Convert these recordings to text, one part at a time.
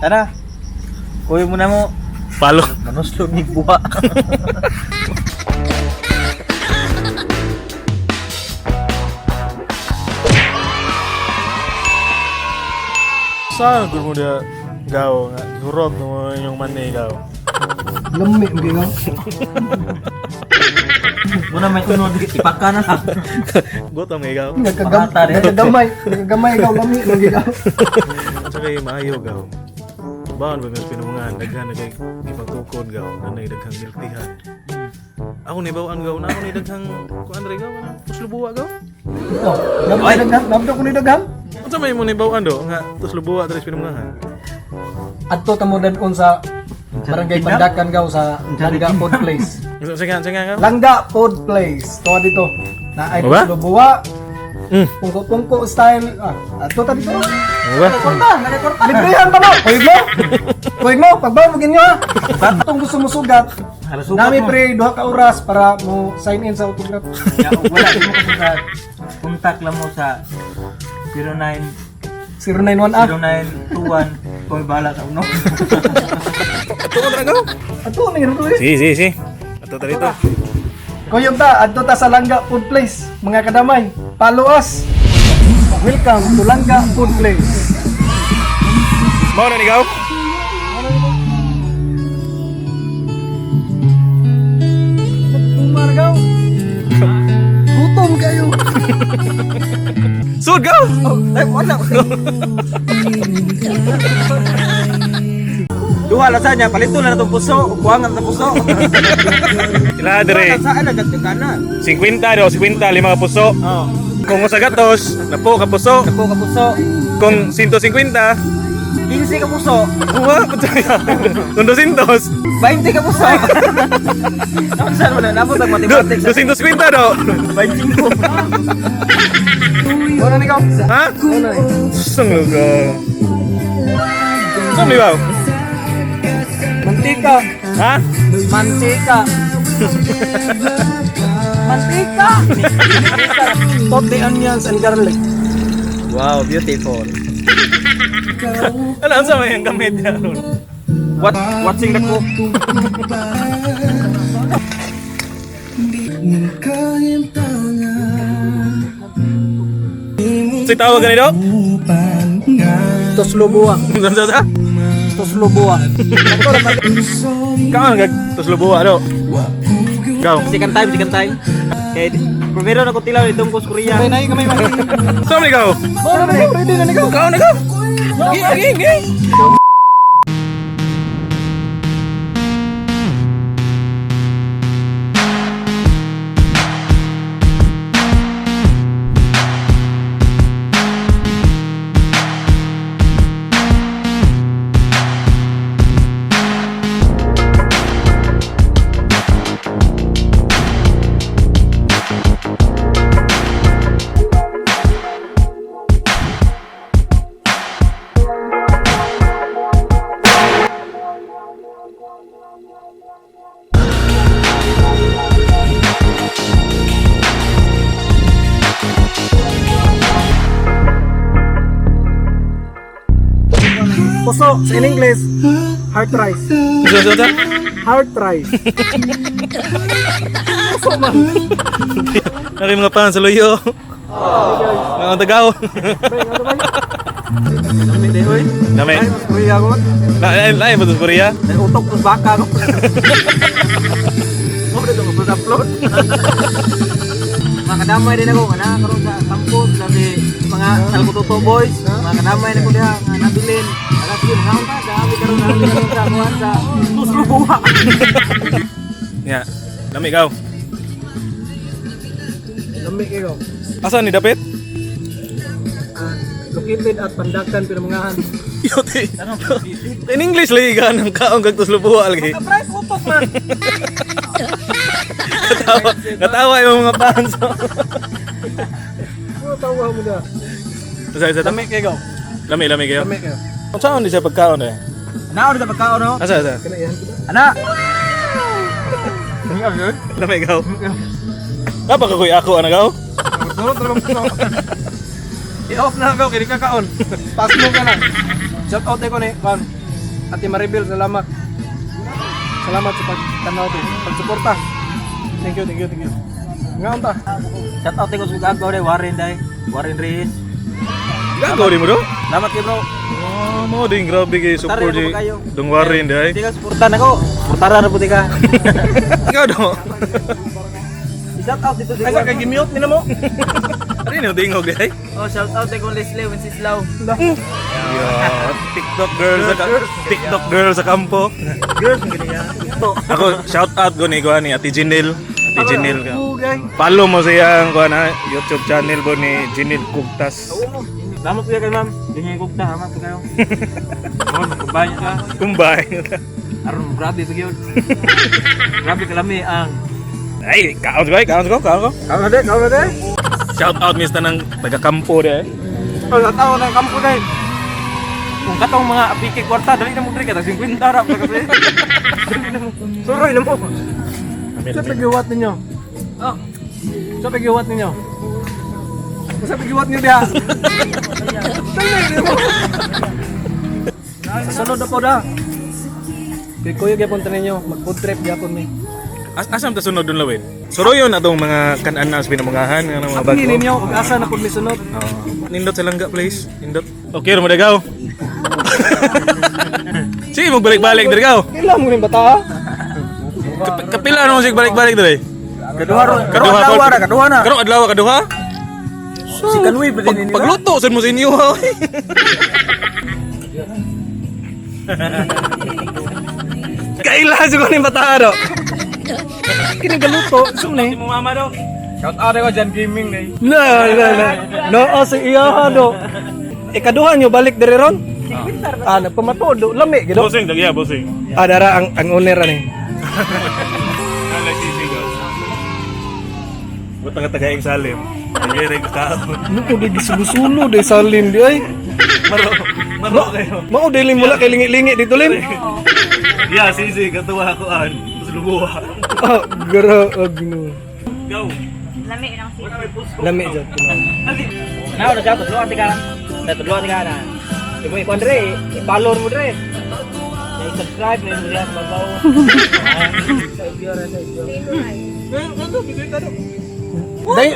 Tara. Kuya mo na mo. Palo. Manuslog ni buha. Saan gud mo dia gaw nga hurot mo inyong mani gaw. Lami mo gaw. Muna may unod ipaka na lang. Gutom kay gaw. Pangatar, eh. Nagkagamay, nagkagamay gaw lami mo gaw. Sa kay maayo gaw. Baon ba mas pinumungan daghan na kay gipagtukod gaw nanay daghang milk-teahan. Ako ni bawaan gaw na ako ni daghang kuan re gaw kanang tuslubuwa gaw. Oh, nabdo dagham, nabdo ko ni dagham. Unsa may mo ni bawaan do nga tuslubuwa diri sa pinumungahan? Adto ta mo dadon sa Barangay Pandakan gaw sa Langga Food Place. Sige sige gaw. Langga Food Place. Tuwa dito. Na ay Ba? lubuwa. Mm. Pungko-pungko style. Ah, adto ta dito. Ano ba? Korta, korta. Librehan pa mo. Kuyog mo. Kuyog mo, pagbaw mo ginyo ha. Atong gusto mo sugat. Sugat Nami mo. pre duha ka oras para mo sign in sa autograph. Ya, wala di mo kasi sa contact lang mo sa 09 091 ah. 0921 kung bahala sa uno. Ato ko gaw. Adto ni ro eh. Si si si. Ato ta dito. Kuyog ta, adto ta sa Langga Food Place, mga kadamay. Follow us. Welcome to Langga Food Place. Mao na ni gaw. Tumargaw. Gutom kayo. Sud gaw. Ay, wala. Duha lang sa niya, palito na itong puso, kuwangan sa puso. Ila dire. Saan na dagdagan na? 50 do, 50 lima ka puso. Oh, Kung usa gatos, napo ka puso. dako ka puso. Kung 150, 15 ka puso, uwa, putya. Kung 200, 20 ka puso. Naman saan wala, nabot ang mathematics. 250 do. 25. Wala ni ka. Ha? Wala ni. Sang lugar. Saan ba? Mantika. Ha? Mantika. Mantika. Pop the onions and garlic. Wow, beautiful. Ano ang sama yung gamit niya ron? What watching the cook. Si tawag ganito? Tosloboa. Saan sa sa? Tosloboa. Kaan kag tuslubuwa do. Go. Second time, second time. Kay primero na ko tilaw itong kus Korea. Kamay na kamay na. Saan ni gaw? Wala na ikaw, ready na ikaw. Kaan na gaw? Gi gi gi. Puso in English, heart rice. Sa sa sa. Heart rice. Puso man. Nari mga pan sa luyo. Mga tagaw. Bay, ano ba? Dami di hoy. Nami. Ay, mas Korea ko. Na lain ba sa Korea? Ay, utok kus baka ko. Mo na itong upload. Mga kadamay din ako, nga karon sa campus, sabi mga Salkututo boys, mga kadamay na ko diha, nga nabilin. Alas yun, mga unta, dami karon dami karon sa kuwan sa Tuslubuha. Ya. Lami gaw. Lami kayo. Asa ni dapit? Ah, located at Pandakan, Pinamangahan. Yote. In English lagi ka ng kaong kag tuslubuwa lagi. Price utok man. Katawa, katawa yung mga fans. Ano tawa mo na? Sa sa Lami kayo. Lami lami kayo. Lami kayo. Saan di siya pagkaon eh? Naon sa pagkaon no? Asa asa? Kana iyan ko na. Ana. Lami gaw. Kapag ako'y ako ana gaw? Sulod ra bang puso. I-off na ako kay di ka kaon. Pass mo ka na. Shout out ko ni Kon. Ate Maribel, salamat. Salamat sa pagtanaw ko, pagsuporta. Thank you, thank you, thank you. Ngaon ta. Shout out ko sa gagaw day Warren day. Warren Reyes. Gagaw di mo do? Salamat kay bro. Oh, mo din grabe kay support Tara, di. ako kayo. Dong Warren day. Hindi ka suportahan ako. Suportaran na puti ka. Ikaw do. Shout out dito Ay, sa kay gimute ni namo. Ano yun, dingog day? Oh, shout out kay Leslie Wenceslao. Yeah, TikTok girl sa TikTok girl sa kampo. Girls mo gini ya. Ito. Ako shout out ko ni kuan ni Ate Jinil. Ate Jinil ka. Ugay. Follow mo siya ang kuan ha, YouTube channel bo ni Jinil Kugtas. Salamat po kay ma'am. Ganyan kog ta, ma'am po kayo. Oh, nagkumbay ka. Kumbay. Aron grabe pa gyud. Grabe kalami ang Ay, kaon ko, ay, kaon ko, kaon ko. Kaon na de, kaon na de. Shout out mista ng taga kampo de. Oh, shout out ng kampo day. Kung katong mga apike kwarta dali na mo diri ka tag 50 ra pa kasi. Dali na mo. Suroy na mo. Sa pagiwat ninyo. Oh, Sa pagiwat ninyo. Sa pagiwat ninyo diha. Dali na mo. Sa sunod na po da. Kay kuya gyapon ta ninyo, mag food trip gyapon mi. Asam ta sunod dun lawin? Suroyon atong mga kanan sa pinamungahan nga mga bago. Apingin ninyo ug asa na pud mi sunod. Oo. Nindot sa langga please. Nindot. Okay, mo dagaw. Sige, magbalik-balik diri gaw. Kailan mo ning bata? Ah? Kapila na mo sig balik-balik diri. Kaduha ro. Kaduha adlaw ra, kaduha na. Karong adlaw kaduha. Si Kanwi pa Pag, pagluto sad mo sa inyo. Ha. Kailan siguro ning bata do. Kini galuto, sum ni. Mo mama do. Shout out ko Jan Gaming day. Na na na. No oh, si iya do. Ikaduha nyo balik diri ron? Ah, nagpamatuod do lami gid do. Bossing, dagya bossing. Ah, dara ang owner ani. Ala sisigaw. Buta nga tagaing salim. Nagere ka. Ano ko di gisulo de salim di ay. Maro, maro kayo. Mao dili mula kay lingi-lingi dito lim. Yeah, sisi katuwa ko an. Tapos lubuha. Ah, graag no. Go. Lami lang siya. Lami jud kuno. Now na siya tudloan ti ka. Na tudloan ti ka na. Di mo ikuan dre, i-follow mo dre. Na i-subscribe na mo diyan babaw.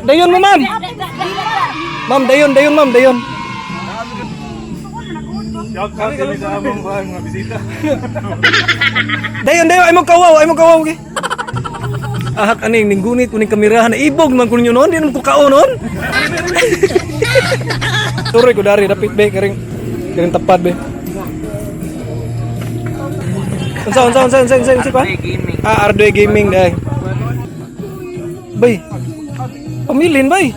Dayon mo ma'am. Ma'am dayon dayon ma'am dayon. Shout out din sa among kuan mga bisita. Dayon dayon ay mo kawaw ay mo kawaw gi. Ahak aning ninggunit kuning kamerahan ibog man kun noon di man ko kaon noon. Turoy ko dari dapit be karing karing tapad be. Unsa unsa unsa unsa unsa unsa pa? Gaming. Ah, Ardoy Gaming day. Bay. Pamilin bay.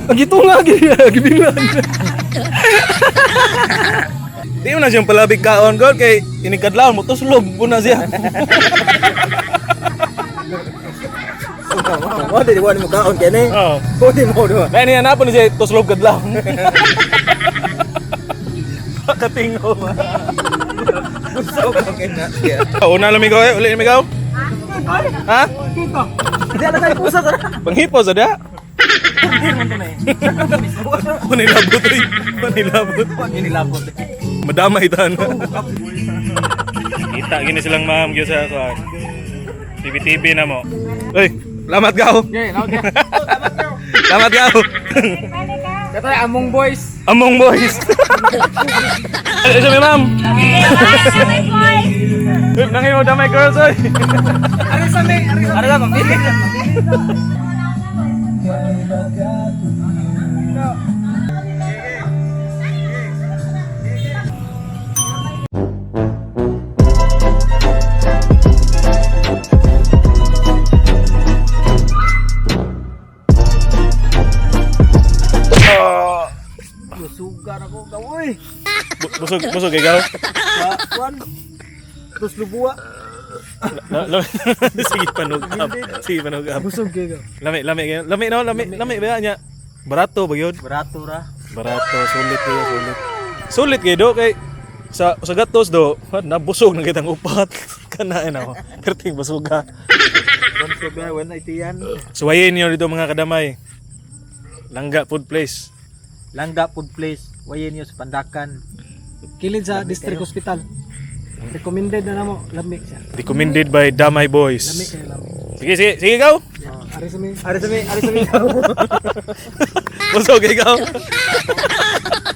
Ang gito nga gibilan. Di mo na siyang palabig kaon god kay inikadlaw mo tuslog mo na siya. Oh, di mo kaon kene. Oo. Di mo do. Dahil niya napon siya tuslog kadlaw. Katingo ba? Gusto ko kene. Una lang ikaw eh, uli lang ikaw. Ha? Di ala kay pusa tara. Panghipo sa da. Manilabot eh. Manilabot. Nilabot. Madamay tan. Kita gini silang ma'am gyud sa kuan. TV TV na mo. Uy, salamat gaw. Okay, laot ka. Salamat gaw. Katay among boys. Among boys. Ay, siya ma'am. Bye, boys! Uy, nangin mo damay girls oy. Ari sa may, ari sa Ara lang pamilya. Sugar ako gawoy. Busog busog ikaw. Kuan. Terus lubuwa. Sige panugap. Sige panugap. Busog kayo. Lami lami kayo. Lami no, lami lami ba nya. Barato ba yun? Barato ra. Barato, sulit kayo, sulit. Sulit kayo do kay sa gatos do, nabusog na kitang upat. Kanain ako. Perting busuga. Kon so ba wen itiyan. Suwayin niyo dito mga kadamay. Langga Food Place. Langga Food Place, wayin niyo sa Pandakan. Kilid sa District Hospital. Recommended na namo, lami siya. Recommended by Damay Lami Boys. kayo, lami. Sige, sige, sige gaw. Ari sa mi. Ari sa mi, ari sa mi. Busog ikaw.